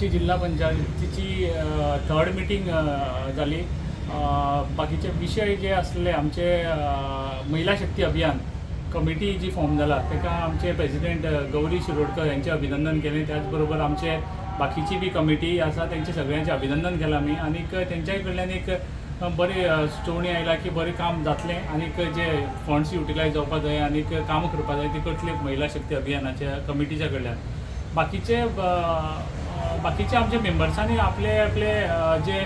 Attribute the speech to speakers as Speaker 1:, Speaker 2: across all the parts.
Speaker 1: आमची जिल्हा पंचायतीची third meeting जाली. बाकीचे विशय जे आसले आमचे, महिला शक्ती अभियान कमिटी जी फॉर्म जाला, ताका आमचे प्रेसिडेंट गौरी शिरोडकर यांचे अभिनंदन केलें. त्याच बरोबर आमचे बाकीची बी कमिटी आसा, तेंचे सगळ्यांचे अभिनंदन केलां आमी. आनीक तेंच्याय कडल्यान एक बरी सुचोवणी आयला की बरें काम जातलें आनीक जे फंड्स युटिलायज जावपा जाय आनीक कामां करपा जाय, ती करतली महिला शक्ती अभियानाच्या कमिटीच्या कडल्यान. बाकीचे आमचे मेंबर्सांनी आपले आपले जे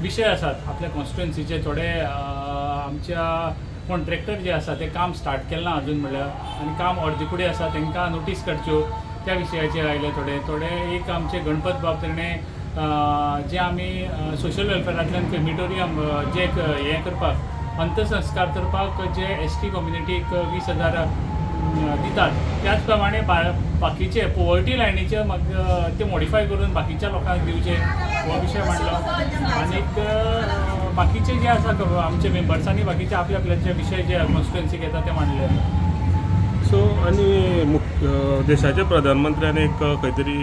Speaker 1: विशय आसात आपल्या कॉन्स्टिट्युएन्सीचे, थोडे आमच्या कॉन्ट्रॅक्टर जे आसा ते काम स्टार्ट केलें ना अजून म्हणल्यार आनी काम अर्दी कुडे आसा, तांकां नोटीस काडच्यो, त्या विशयाचेर आयले थोडे थोडे. एक आमचे गणपत बाब, तेणें जे आमी सोशल वेलफेरांतल्यान क्रिमिटोरियम जे एक हें करपाक, अंत्यसंस्कार करपाक जे एसटी कम्युनिटीक 20,000 दितात, त्याच प्रमाणे बाकीचे पोवर्टी लायनीचे मागीर ते मॉडिफाय करून बाकीच्या लोकांक दिवचे, हो विशय मांडलो. आनीक बाकीचे जे आसा, आमचे मेंबर्सांनी बाकीचे आपल्या आपल्याचे विशय जे कॉन्स्टिट्युएन्सीक येता ते मांडले.
Speaker 2: सो आनी देशाच्या प्रधानमंत्र्यान एक खंय तरी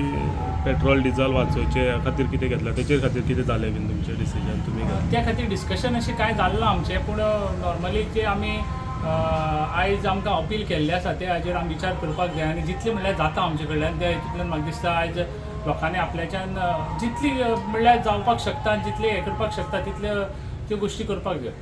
Speaker 2: पेट्रोल डिझल वाचोवचे ह्या खातीर कितें घेतलां, तेचेर खातीर कितें जालें बीन तुमचें डिसिजन तुमी घेतलें?
Speaker 1: त्या खातीर डिस्कशन अशें कांय जालें ना आमचें, पूण नॉर्मली जे आमी आयज आमकां अपील केल्लें आसा, ते हाजेर आमी विचार करपाक जाय आनी जितलें म्हणल्यार जाता आमचे कडल्यान त्या हितूंतल्यान म्हाका दिसता आयज लोकांनी आपल्याच्यान जितली म्हणल्यार जावपाक शकता आनी जितलें हें करपाक शकता, तितल्यो त्यो गोश्टी करपाक जाय.